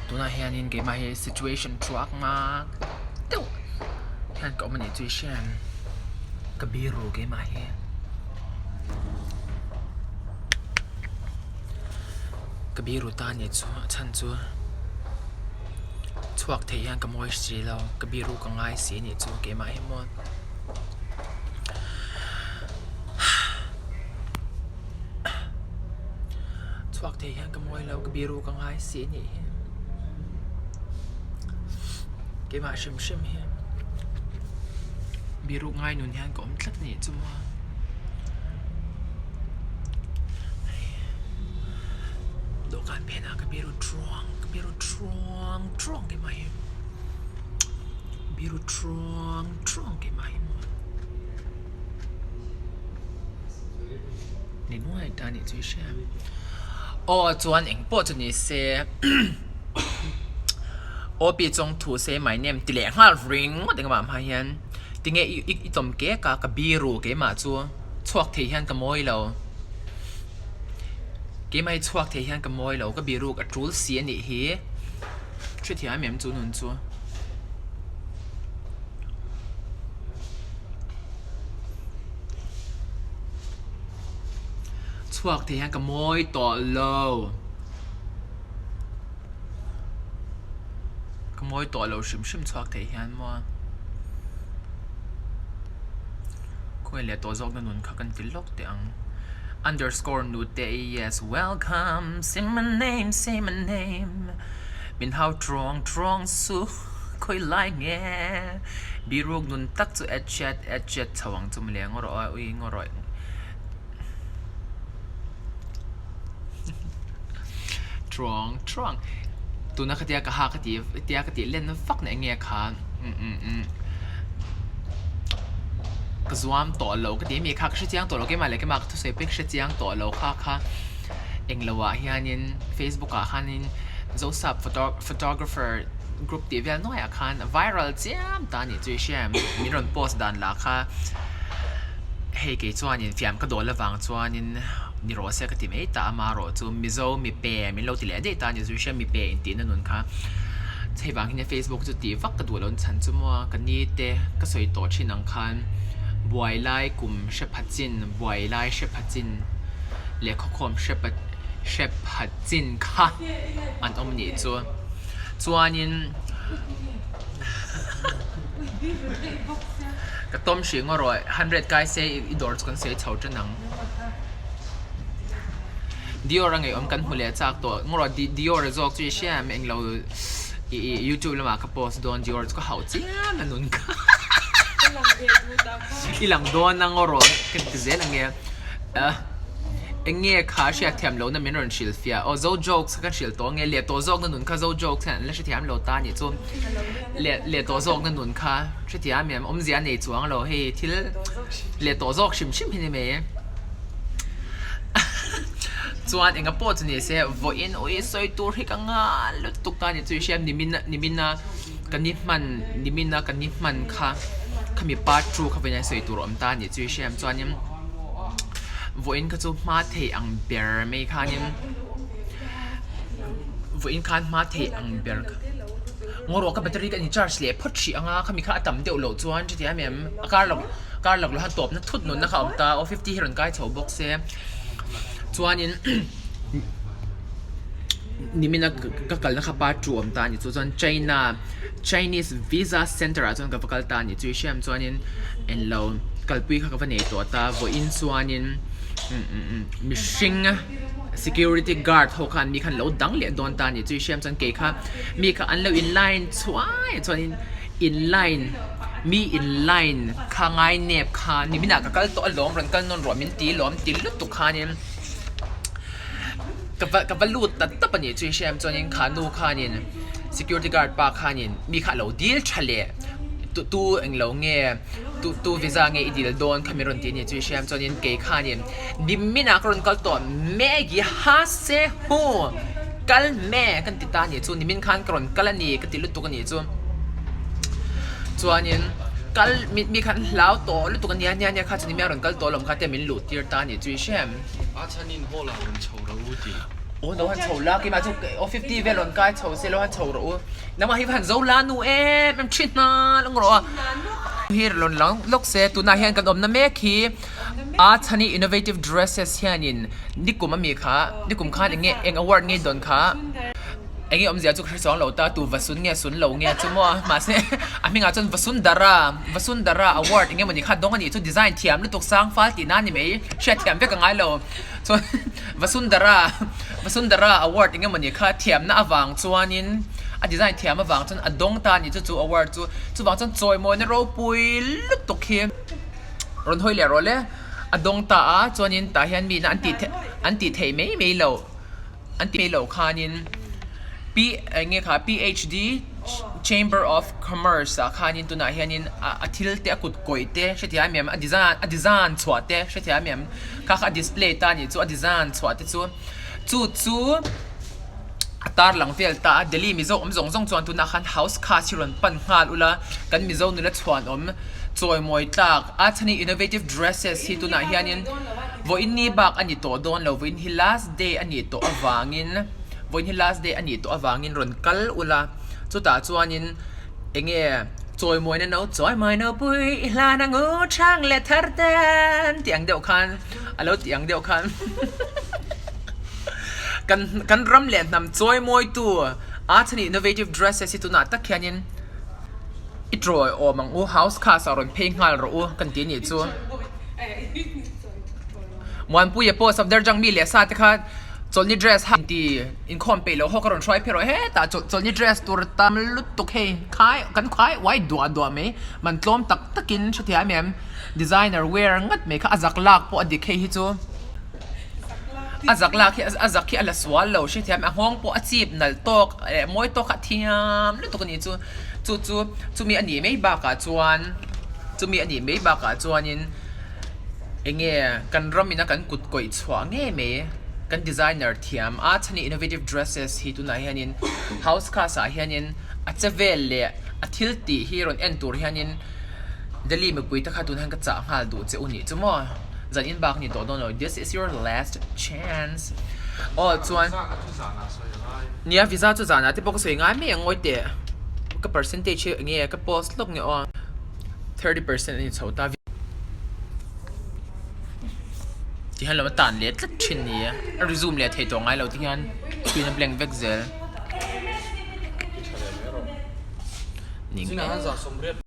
Tunah hianin keimah hi situation thuak mak deuh hian ka awm a nih chu i hria em? Ka biru keimah hi. Ka biru ta a nih chu a chhan chu chhuak thei hian ka mawi si lo ka biru ka ngai si a nih chu keimah hi maw. Chhuak thei hian ka mawi lo ka biru ka ngai si a nih hi keimah hrim hrim hi biru ngai nun hian ka awm tlat a nih chu maw dawhkan phenah ka biru thuang ka biru thuang thuang keimah hi biru thuang thuang keimah hi maw. Ni nuai ta nih chu i hria em? Aw chuan eng pawh chu ni se Aw pi chuang thu se my name ti leh nghal ringawt engmah hma hian tinge i i tawm kek a ka biru keimah chu chhuak thei hian ka mawi lo keimah hi chhuak thei hian ka mawi lo ka biruk a tul si a nih hi hrethiam em chu nun chu. Chhuak thei hian ka mawi tawh lo. Ka mawi tawh lo hrim hrim chhuak thei hian maw. Khawi leh tawh zawkna nun kha kan ti lawk teh ang. Underscore nute yes welcome say my name say my name min hau trawng trawng suh. Khawi lai nge? Biruk nun tak chu et chet et chet chho ang chu mawle ngaw rawh ui ngaw rawh Truang truang tuna khatia ka ha ka tih tia ka tih len vak na enge kha ka zuam tawh lo ka ti ami kha ka hrechiang tawh lo keimah leh keimah ka thusawi pek hrechiang tawh lo kha kha englo ah hianin Facebook ah khanin Zosap photographer group tih vel nuaiah khan viral chiam ta anih chu i hria em min rawn post dan lah kha hei kei chuanin fiam ka dawl avang chuanin ni rawh se ka ti mai ta a amaherawh chu Mizo mipe min lo ti leh daih ta a ni chu i hria mipe intihna nun kha hei vang hian Facebook chu tih vak ka duh lo chhan chu maw ka ni te ka sawi tawh thin ang khan buai lai kum hre pha chin buai lai hre pha chin leh khawkhawm hre pa hre pha chin kha an awm nih chu chuanin ka tawm hrih ngaw rawh hundred kai se i dawr chu kan sawi chho tan ang Dior a ngeiawm kan hmu leh chak tawh ngaw rawh Dior a zawk chu i hria em englo i youtube lamah ka post dawn Dior chu ka hauh chiam a nun kha i lang dawn a ngaw rawh ka ti zel ang e. Eng nge kha hriat thiam lohna min rawn hrilh fiah aw zo jokes kha ka hrilh tawh nge leh tawh zawkna nun kha zo jokes hian an la hrethiam lo ta anih chu leh leh tawh zawkna nun kha hrethiam em awmzia a nei chuang lo hei thil leh tawh zawk hrim hrim hi ni mai chuan enga pawh chu ni se vawiin ui sawi tur hi ka nghal lutuk ta anih chu i hria nimin nimin a ka ni hman nimin a ka ni hman kha khami part two kha vawiin a sawi tur a awm ta anih chu i hria em chuanin. Vawiin kha chu hma thei ang ber mai khanin vawiin khan hma thei ang ber ngaw rawh ka battery ka in charge leh phawt hrih ang a khami kha a tam deuh loh chuan chuti em em a kar lawk kar lawk loh khan tawpna thut nunna kha a awm ta aw fifty hi rawn kai chho bawk se chuanin nimina ka kalna kha part two a awm ta a ni chu chuan China Chinese visa center ah chuan ka va kal ta a ni chu i hriat ang chuanin englo kalpui kha ka va nei tawh ta vawiin chuanin mihring security guard ho khan mi khan lo dang leh dawn ta a ni chu i hriat ang chuan kei kha mi kha an lo in line chhuai a chuanin in line mi in line kha ngai nep kha niminah ka kal tawh alawm rawn kal nawn rawh min ti lawm ti lutuk khanin. Ka va ka va lut ta tap a nih chu i hria em chuanin kha nu khanin security guard pa khanin mi kha a lo dil tha leh tu tu englo nge tu tu visa nge i dil dawn kha min rawn ti a nih chu i hria em chuanin kei khanin niminah ka rawn kal tawh Maggie ha se hu kal me kan ti ta a nih chu nimin khan ka rawn kal a ni ka ti lutuk a nih chu chuanin kal mi mi khan hlau tawh lutuk a nia nia nia kha chu nimin a rawn kal tawh alawm kha tia min luh tir ta a nih chu i hria em. A chhanin hall ah rawn chho ro u ti. Aw lo han chho la keimah chu aw 50 vel rawn kai chho se lo han chho rawh u. Nangmah hi va han zo la nu em em thin hna lang rawh a. Hi rawn lang lawk se tunah hian kan awmna mek hi a chhani innovative dresses hianin nikum ami kha nikum khan eng nge eng award nge dawn kha eng nge awmzia chu ka hre chuang lo ta tu va sun nge sun lo nge chu maw mahse a hmingah chuan Vasundhara Vasundhara award eng emawni kha dawng a nih chu design thiam lutuk sang fal tihna a ni mai hriatthiam vek a ngai lo chuan Vasundhara Vasundhara award eng emawni kha thiamna avang chuanin a design thiam avang chuan a dawng ta a ni chu chu award chu chuvang chuan chawimawina ropui lutuk hi rawn hawi leh rawh le a dawng ta a chuanin tah hian miin an tih an tih theih mai mai loh an tih mai loh khanin P eng nge kha PHD Chamber of Commerce ah khanin tunah hianin a thil te a kut kawih te hrethiam em a design a design chhuah te hrethiam em kha kha a display ta anih chu a design chhuah te chu chu chu a tar lang vel ta a Delhi Mizo awm zawng zawng chuan tunah khan house khas hi rawn pan nghal ula kan Mizo nula chhuan awm chawimawi tlak a chhani innovative dresses hi tunah hianin vawiin ni bak a ni tawh dawn lo vawiin hi last day a nih tawh avangin vawiin hi last day a nih tawh avangin rawn kal ula chutah chuanin eng nge chawimawina no chawimawina pui i hlan ang u chhang leh thar ten tih ang deuh khan a lo tih ang deuh khan kan kan ram leh hnam chawimawitu a chhan innovative dresses hi tunah tak hianin i tawi awm ang u house khas ah rawn phei nghal rawh u kan tih anih chu. Muanpuia pawh Safdarjung mi leh sa te kha chawlhni dress ha inti inkhawm peih loh ho ka rawn hruai phei rawh hetah chawlhni dress tur tam lutuk hei khai kan khai uai duah duah mai man tlawm tak takin hrethiam em designer wear ngat mai kha a zak lak pawh a dik hei hi chu a zak lak hi a zak hi a la sual lo hrethiam a nghawng pawh a chip nalh tawk leh mawi tawk kha a thiam lutuk a nih chu chu chu chumi a nih mai bakah chuan chumi a nih mai bakah chuanin. Enge kan ram ina kan kut kawih chhuah ngei mai kan designer thiam a chhani innovative dresses hi tunah hianin house class ah hianin a che vel leh a thil tih hi rawn en tur hianin Delhi mipui te kha tunah hian ka chah nghal duh che u nih chu maw zan in bak a ni tawh dawn lo this is your last chance aw chuan nia visa chu zanah te pawh ka sawi ngai mai ang ngawi teh ka percentage hi enge ka post lawk nge aw. 30% a ni chho ta ti hian lo a tan leh tlat thin ni a a resume leh thei tawh ngai lo ti hian screen a blank vek zel.